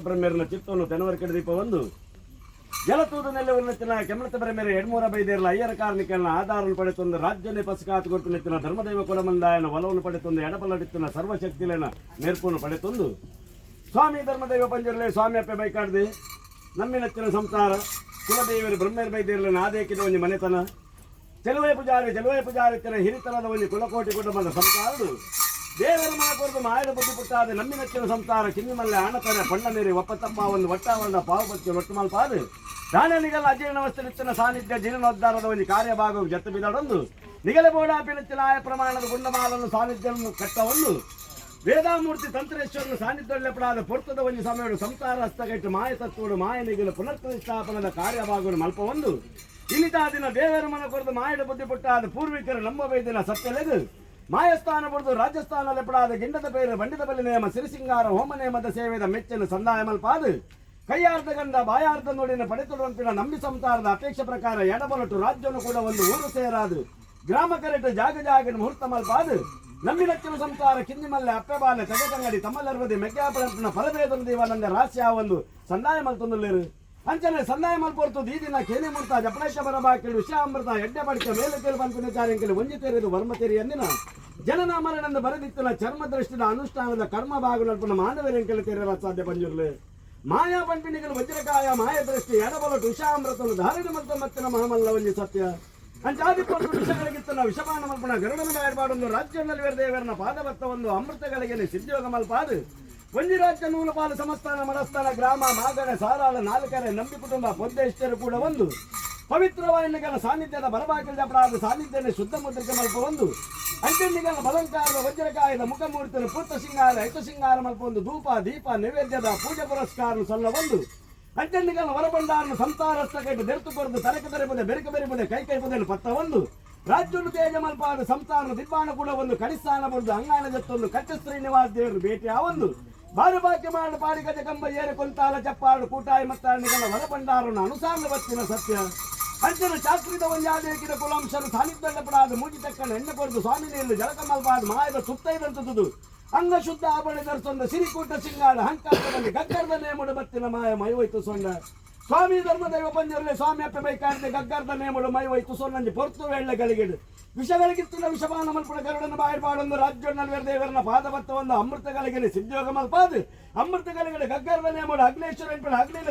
ಬ್ರಹ್ಮೇರನ ಚಿತ್ತವನ್ನು ತೆನವರ್ಕಡೆ ದೀಪ ಒಂದು ಜಲತೂದ ನೆಲೆವನ್ನತ್ತಿನ ಕೆಮ್ಮಲತ ಬರಮೇರೆ ಎಡ್ಮೂರ ಬೈದೇರ್ಲ ಅಯ್ಯರ ಕಾರ್ಣಿಕನ ಆಧಾರವನ್ನು ಪಡೆತೊಂದು ರಾಜ್ಯನೇ ಪಸಕಾತು ಕೊಟ್ಟು ನೆತ್ತಿನ ಧರ್ಮದೈವ ಕುಲಮಂದಾಯನ ಒಲವನ್ನು ಪಡೆತೊಂದು ಎಡಬಲಡಿತ್ತಿನ ಸರ್ವಶಕ್ತಿಲೇನ ಮೇರ್ಪನ್ನು ಪಡೆತೊಂದು ಸ್ವಾಮಿ ಧರ್ಮದೈವ ಪಂಜುರ್ಲೆ ಸ್ವಾಮಿ ಅಪ್ಪೆ ಬೈಕಾಡ್ದೆ ನಮ್ಮಿನಚ್ಚಿನ ಸಂಸಾರ ಕುಲದೇವರು ಬ್ರಹ್ಮೇರ್ ಬೈದೇರ್ಲ ಆದೇಕಿದ ಒಂಜಿ ಮನೆತನ ಚೆಲುವೆ ಪೂಜಾರಿ ಚೆಲುವೆ ಪೂಜಾರಿ ತಿನ ಹಿರಿತನದ ಒಂಜಿ ಕುಲಕೋಟಿ ಕುಟುಂಬದ ಸಂಸಾರಡು ದೇವರ ಮನಕೊರದು ಮಾಯದ ಬುದ್ಧಿ ಪುಟ್ಟಾದ ನಮ್ಮಿನಚ್ಚಿನ ಸಂಸಾರ ಕಿನ್ನಿಮಲ್ಲೆ ಆಣತನ ಪಣ್ಣ ಮೇರಿ ಒಪ್ಪತಪ್ಪ ಒಂದು ವಟ್ಟಾವರಣ ಪಾವಪತ್ಯ ಒಟ್ಟುಮಲ್ಪಾದು ದಾನನಿಗಲ ಅಜೀರ್ಣವಸ್ತು ಸಾನ್ನಿಧ್ಯ ಜೀರ್ಣೋದ್ಧಾರದ ಒಂದು ಕಾರ್ಯಭಾಗವು ಜತ್ತು ಬಿದಡೊಂದು ನಿಗಲ ಬೋಡಾಪಿನಚ್ಚಿನ ಆಯ ಪ್ರಮಾಣದ ಗುಂಡಮಾಲನ್ನು ಸಾನ್ನಿಧ್ಯವನ್ನು ಕಟ್ಟವನ್ನು ವೇದಾಮೂರ್ತಿ ತಂತ್ರೇಶ್ವರನ ಸಾನ್ನಿಧ್ಯೊಳ್ಳೆಪಡಾದ ಪೊರ್ತದ ಒಂದು ಸಮಯಡು ಸಂಸಾರ ಹಸ್ತಗಟ್ಟು ಮಾಯ ತತ್ವಡು ಮಾಯ ನಿಗಲು ಪುನರ್ಪ್ರತಿಷ್ಠಾಪನದ ಕಾರ್ಯಭಾಗವನ್ನು ಮಲ್ಪ ಒಂದು ಇನಿತಾದಿನ ದೇವರ ಮನ ಕೊರದು ಮಾಯಡ ಬುದ್ಧಿ ಪುಟ್ಟಾದ ಪೂರ್ವಿಕರು ನಮ್ಮ ಬೈದಿನ ಸತ್ಯಲೆದು ಮಾಯಸ್ಥಾನ ಪಡೆದು ರಾಜಸ್ಥಾನ ಲೆಪಡಾದ ಗಿಂಡದ ಪೇರು ಬಂಡಿದ ಬಲಿ ನೇಮ ಸಿರಿಸಿಂಗಾರ ಹೋಮ ನೇಮದ ಸೇವೆದ ಮೆಚ್ಚಿನ ಸಂದಾಯ ಮಲ್ಪಾದು ಕೈಯಾರ್ಧ ಗಂಧ ಬಾಯಾರ್ಧ ನುಡಿನ ಪಡೆತುಡುವಂಪಿನ ನಂಬಿ ಸಂಸಾರದ ಅಪೇಕ್ಷೆ ಪ್ರಕಾರ ಎಡಬಲಟು ರಾಜ್ಯವನ್ನು ಕೂಡ ಒಂದು ಊರು ಸೇರಾದು ಗ್ರಾಮ ಕರೆಟ ಜಾಗ ಜಾಗನ ಮುಹೂರ್ತ ಮಲ್ಪಾದು ನಂಬಿನಚ್ಚಿನ ಸಂಸಾರ ಕಿನ್ನಿಮಲ್ಲೆ ಅಪ್ಪೆಬಾಲೆ ತಗತಂಗಡಿ ತಮ್ಮಲ್ಲರ್ವದಿ ಮೆಗ್ಗಾಪಳಂಪಿನ ಫಲಭೇದನ ದೇವಾನಂದ ರಾಸ್ಯ ಒಂದು ಸಂದಾಯ ಮಲ್ತೊಂದುಲ್ಲೇರು ಅಂಚನೆ ಸಂದಾಯ ಮಲ್ಪೊರ್ತು ದೀದಿನ ಕೇನೆ ಮುರ್ತ ಜಪಣೇಶ ಬರಬಾಕಿಲು ವಿಷಾಮೃತ ಎಡ್ಡೆ ಬಡಿಕ ಮೇಲೆ ತೇರು ಪನ್ಪಿನ ಚಾರಿಂಕಲಿ ಒಂಜಿ ತೆರೆದು ವರ್ಮ ತೆರಿ ಅಂದಿನ ಜನನ ಮರಣಂದು ಬರೆದಿತ್ತಿನ ಚರ್ಮ ದೃಷ್ಟಿದ ಅನುಷ್ಠಾನದ ಕರ್ಮ ಬಾಗುಲಲ್ಪನ ಮಾನವರೆಂಕಲಿ ತೆರೆಯ ಸಾಧ್ಯ ಪಂಜುರ್ಲೆ ಮಾಯಾ ಪಂಪಿನಿಗಳು ವಜ್ರಕಾಯ ಮಾಯ ದೃಷ್ಟಿ ಎಡಬಲಟು ವಿಷಾಮೃತನು ಧಾರಣೆ ಮಲ್ತ ಮತ್ತಿನ ಮಹಾಮಲ್ಲ ಒಂಜಿ ಸತ್ಯ ಅಂಚಾದಿ ಪೊರ್ತು ವಿಷಗಳಿಗಿತ್ತನ ವಿಷಪಾನ ಮಲ್ಪಣ ಗರುಡನ ಬಾಯರ್ಪಾಡೊಂದು ರಾಜ್ಯದಲ್ಲಿ ದೇವರನ ಪಾದಭಕ್ತ ಒಂದು ಅಮೃತಗಳಿಗೆ ಸಿದ್ಧಿಯೋಗ ಮಲ್ಪಾದು ಒಂಜಿ ರಾಜ್ಯ ನೂಲುಪಾಲು ಸಮಸ್ಥಾನ ಮನಸ್ಥಾನ ಗ್ರಾಮ ಮಾಗಣೆ ಸಾರಾಳ ನಾಲ್ಕರೆ ನಂಬಿ ಕುಟುಂಬ ಪೊದ್ದೆಷ್ಟರು ಕೂಡ ಒಂದು ಪವಿತ್ರವಾಹಿನಿಗಳ ಸಾನ್ನಿಧ್ಯದ ಬರಬಾಕಿಲ್ ಜಪಡಾದ ಸಾನ್ನಿಧ್ಯನೇ ಶುದ್ಧ ಮುದ್ರಿಕೆ ಮಲ್ಪ ಒಂದು ಅಂಚೆಂಡಿಗಳ ಬಲಂಕಾರದ ವಜ್ರಕಾಯದ ಮುಖಮೂರ್ತಿನ ಪೂರ್ತ ಸಿಂಗಾರ ಐತ ಸಿಂಗಾರ ಮಲ್ಪ ಒಂದು ಧೂಪ ದೀಪ ನೈವೇದ್ಯದ ಪೂಜೆ ಪುರಸ್ಕಾರ ಸಲ್ಲ ಒಂದು ಅಂಚೆಂಡಿಗಳ ಹೊರಬಂಡಾರನು ಸಂತಾರಸ್ತ ಕೈಟು ದೆರ್ತು ಕೊರದು ತರಕ ತರೆಪದೆ ಬೆರಕ ಬೆರಿಪದೆ ಕೈ ಕೈ ಪದೆನು ಪತ್ತ ಒಂದು ರಾಜ್ಯನು ತೇಜ ಮಲ್ಪಾದ ಸಂತಾನ ದಿಬ್ಬಾನ ಕೂಡ ಒಂದು ಕಡಿಸ್ಥಾನ ಬರೆದು ಅಂಗಾಣ ಜತ್ತೊಂದು ಕಚ್ಚ ಶ್ರೀನಿವಾಸ ದೇವರು ಭೇಟಿ ಆ ಒಂದು ಬಾರು ಬಾಕಿ ಮಾಡು ಪಾಡಿ ಗಜ ಕಂಬ ಏರು ಕೊಂತಾಲ ಚಪ್ಪಾಡು ಕೂಟಾಯಿ ಮತ್ತಾಣಿಗಳ ಹೊರಬಂಡಾರನು ಅನುಸಾರ ಬತ್ತಿನ ಸತ್ಯ ಅಂಚನ ಶಾಸ್ತ್ರಿದ ಒಂಜಾದೇಕಿದ ಕುಲಾಂಶರು ಸಾನ್ನಿಧ್ಯಪಡಾದ ಮೂಜಿ ತಕ್ಕನ ಎಣ್ಣೆ ಕೊರದು ಸ್ವಾಮಿ ನೀರು ಜಲಕಮಲ್ಪಾದ ಮಾಯದ ಸುತ್ತೈದಂತದುದು ಅಂಗ ಶುದ್ಧ ಆಭರಣ ಧರಿಸೊಂದ ಸಿರಿಕೂಟ ಸಿಂಗಾಡ ಹಂಕಾರದಲ್ಲಿ ಗಗ್ಗರದ ನೇಮುಡು ಬತ್ತಿನ ಮಾಯ ಮೈವೈತು ಸೊಂಡ ಸ್ವಾಮಿ ಧರ್ಮ ದೈವ ಪಂಜರಲೆ ಸ್ವಾಮಿ ಅಪ್ಪೆ ಬೈಕಾಡದೆ ಗಗ್ಗರದ ನೇಮುಡು ಮೈವೈತು ಸೊನ್ನಂಜಿ ಪೊರ್ತು ವೇಳೆಗಳಿಗಿಡು ವಿಷಗಳಿಗಿತ್ತಿನ ವಿಷಪಾನ ಮಲ್ಪುಣ ಗರುಡನ ಬಾಯಿರ್ಪಾಡೊಂದು ರಾಜ್ಯೊಣ್ಣಲ್ವೇರ ದೇವರನ ಪಾದಭತ್ತವನ್ನು ಅಮೃತಗಳಿಗೆ ಸಿದ್ಧಯೋಗ ಮಲ್ಪಾದು ಅಮೃತಗಳಿಗೆ ಗಗ್ಗರದ ನೇಮುಡು ಅಗ್ನೇಶ್ವರ ಅಗ್ನಿನ